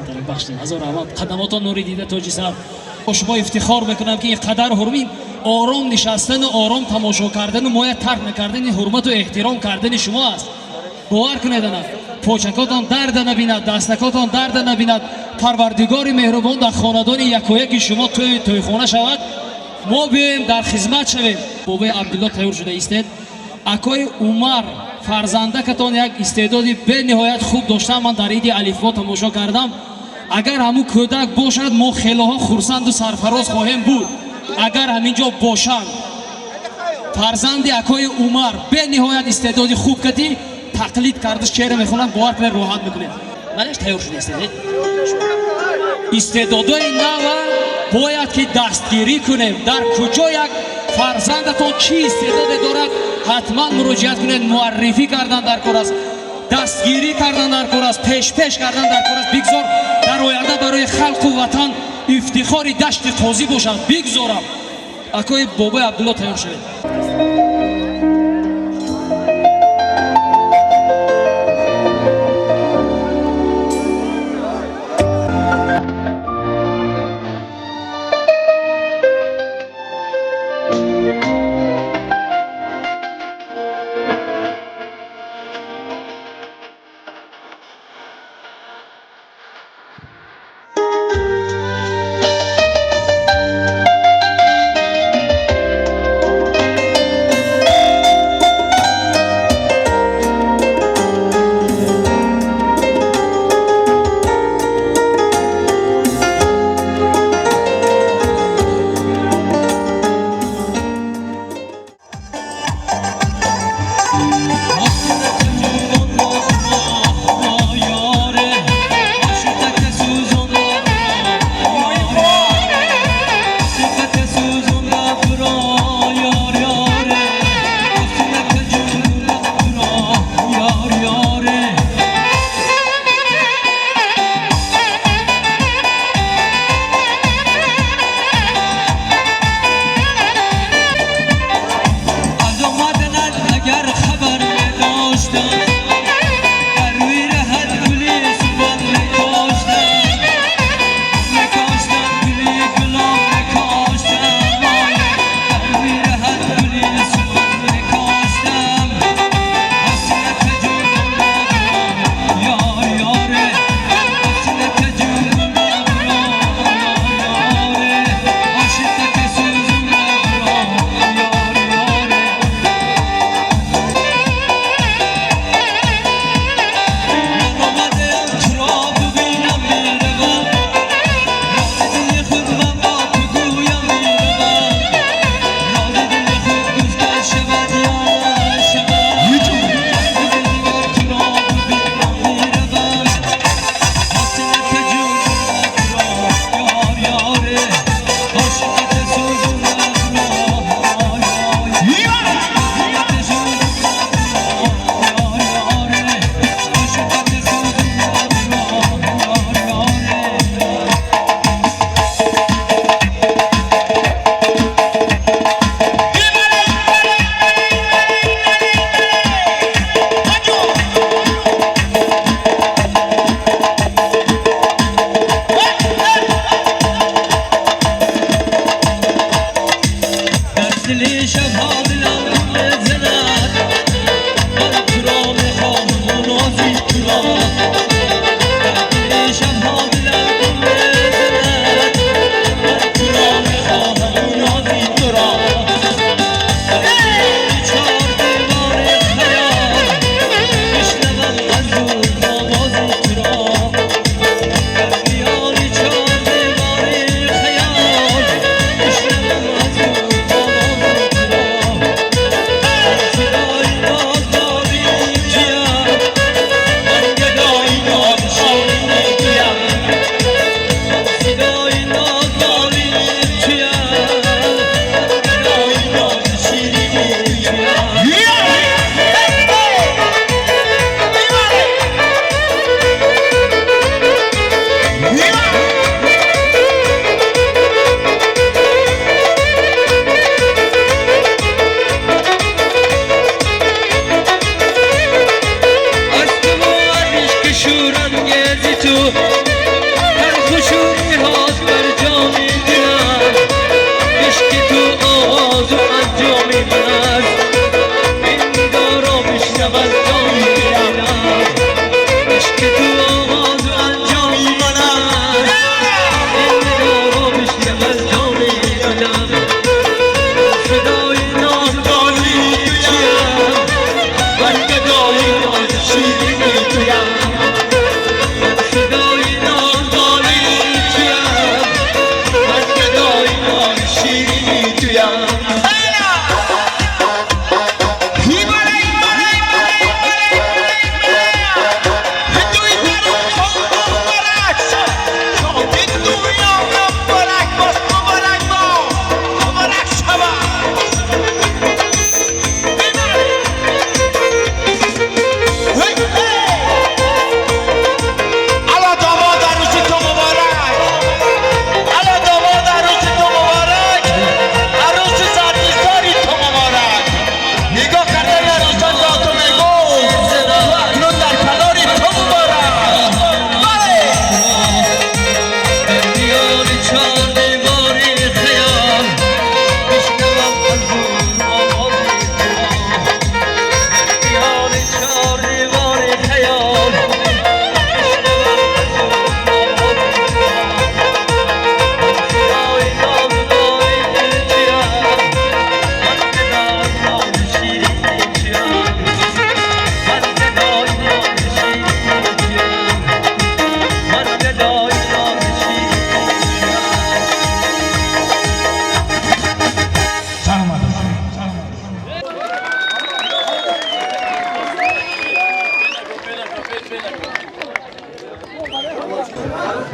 Камтарак бахшидем. Ҳазор раҳмат, қадамотон нури дида, тоҷи сар. Бо шумо ифтихор мекунам, ки ин қадар ҳурмин ором нишастану ором тамошо кардану моя тарк накардани, ҳурмату эҳтиром кардани шумо аст. Бовар кунед, ана почакотон дарда набинад, дастакотон дарда набинад. Парвардигори меҳрубон дар хонадони якояки шумо тӯи тӯйхона шавад, мо биёем, дар хизмат шавем. Бобои Абдулло, тайёр шуда истед. Акои Умар, фарзандакатон як истеъдоди бениҳоят хуб доштам, ман дар иди алифбо тамошо кардам. Агар ҳамун кӯдак бошад, мо хелоҳо хурсанду сарфароз хоҳем буд. Агар ҳамин ҷо бошанд, фарзанди акои Умар бениҳоят истеъдоди хуб кати тақлид кардаш, чера мехонад, бовар кунед, роҳат мекунед. Балеш, тайёр шуда истед. Истеъдодои нава бояд ки дастгирӣ кунем. Дар куҷо як фарзандатон чӣ истеъдоде дорад, ҳатман муроҷиат кунед. Муаррифӣ кардан дар кор аст, дастгирӣ кардан дар кор аст, пешпеш кардан дар кор аст. Бигзор дар оянда барои халқу ватан ифтихори Дашти Қозӣ бошад. Бигзорам. Акои бобои Абдулло, тайёр шавед.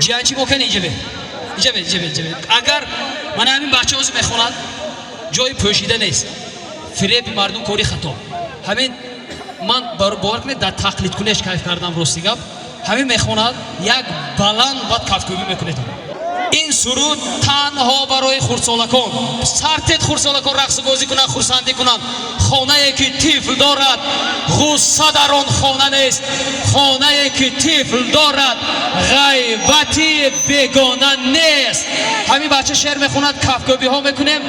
Ҷиянчи мо кани инҷа бе. Инҷа бе, инҷа бе, инҷа бе. Агар мана ҳамин бача ҳозир мехонад, ҷои пӯшида нест. Фиреби мардум кори хато. Ҳамин ман бовар кунед, дар тақлидкунеш кайф кардам, рости гап. Ҳамин мехонад, як баланд баъд кафкӯбӣ мекунед. Ин суруд танҳо барои хурдсолакон. Сартед хурдсолакон рақсу бозӣ кунанд, хурсандӣ кунанд. Хонае ки тифл дорад, ғусса дар он хона нест. Хонае ки тифл дорад, ғайбати бегона нест. Ҳамин бача шеър мехонад, кафкӯбиҳо мекунем,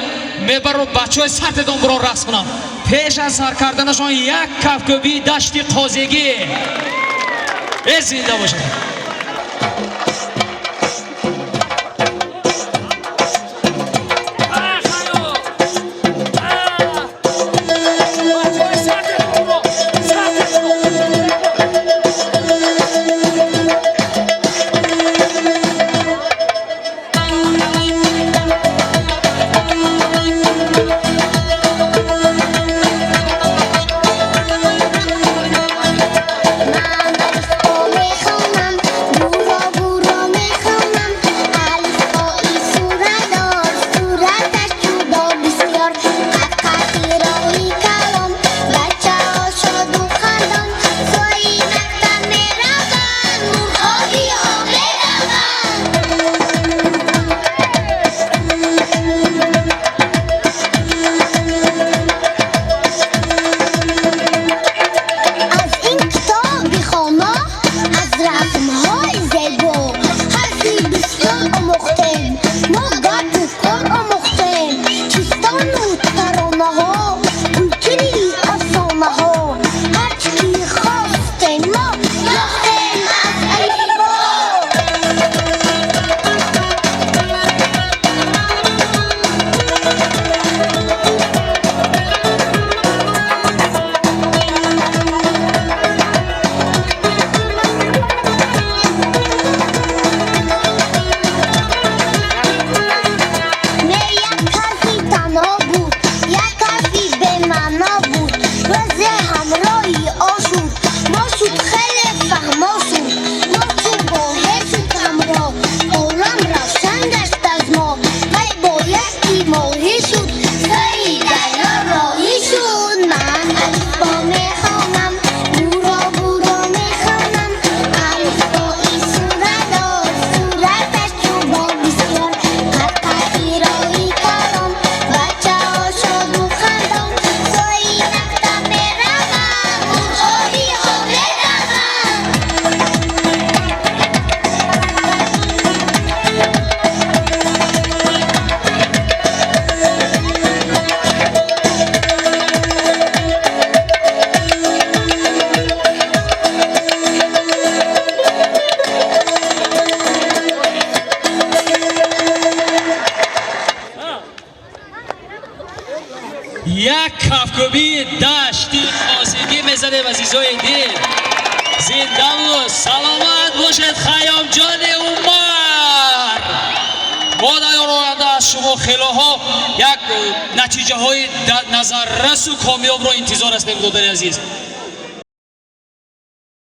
мебаро бачаҳои сартедон бурон рақс кунанд. Пеш аз сар карданашон як кафкӯбии дашти қозигӣ. Э, зинда бошад. Ман алифбо мехонам, буро буро мехонам. Алифбои суратдор, сураташ ҷудо бисёр. Қад-қади роҳи калон, бачаҳо шоду хандон. Сӯи мактаб мераванд, мурғобиҳо мераванд. Аз ин китоби хона, аз расмҳои зебо, ҳарфи бисёр омӯхтем, мо гапу кор омӯхтем. Чистону таронаҳо, культури афсонаҳо, ҳарчи ки хостем, мо ёфтем аз алифбо. Не як ҳарфи танҳо буд, як ҳарфи бемаъно буд. Рӯзе ҳамроҳи о шуд, мо шуд хеле фаҳмо шуд. Мо чун бо ҳе шуд ҳамроҳ, олам равшан гашт аз мо. Вай бо яки моҳӣ шуд, сӯи дарё роҳӣ шуд. Ман алифбо мехонам, буро буро мехонам. Алифбои суратдор, сураташ ҷудо бисёр. Қад-қади роҳи калон, бачаҳо шоду хандон. Сӯи мактаб мераванд, мурғобиҳо мераванд. Як кафкӯбии дашти қозигӣ мезанем, азизои дил. Зиндаву саломат бошед, Хайёмҷони Умар. Мо дар оянда аз шумо хелоҳо як натиҷаҳои назаррасу комёбро интизор ҳастем, додари азиз.